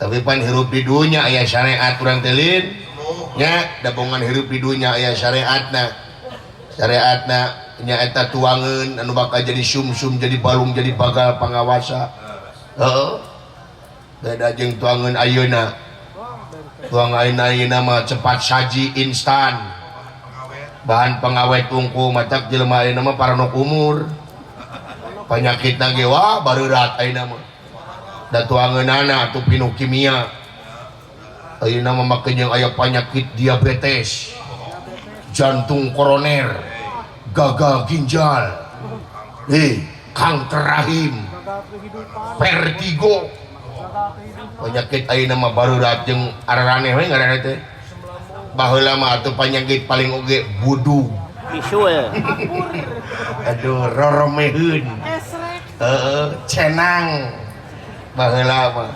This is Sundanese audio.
Tapi pan hirup di dunya aya syariat urang teh, Lin. Nya dabongan hirup di dunya aya syariatna. Syariatna nyaeta tuangeun anu bakal jadi sumsum, jadi balung, jadi bagal pangawasa. Heeh. Beda jeung tuangeun ayeuna. Tuang ayeuna ayeuna mah cepat saji, instan. Bahan pengawet tungku, matak jelema ayeuna mah paranok umur. Penyakitna ge wah bareurat ayeuna mah. Da tuangeunana atuh pinuh kimia. Ayeuna mah make jeung aya penyakit diabetes, jantung koroner, gagal ginjal, kanker rahim, vertigo. Penyakit ayeuna mah bareurat jeung araraneh we ngaranna teh. Baheula mah atuh penyakit paling oge budug. Visual. Aduh, roromeheun. Heeh, cenang. Baheula mah.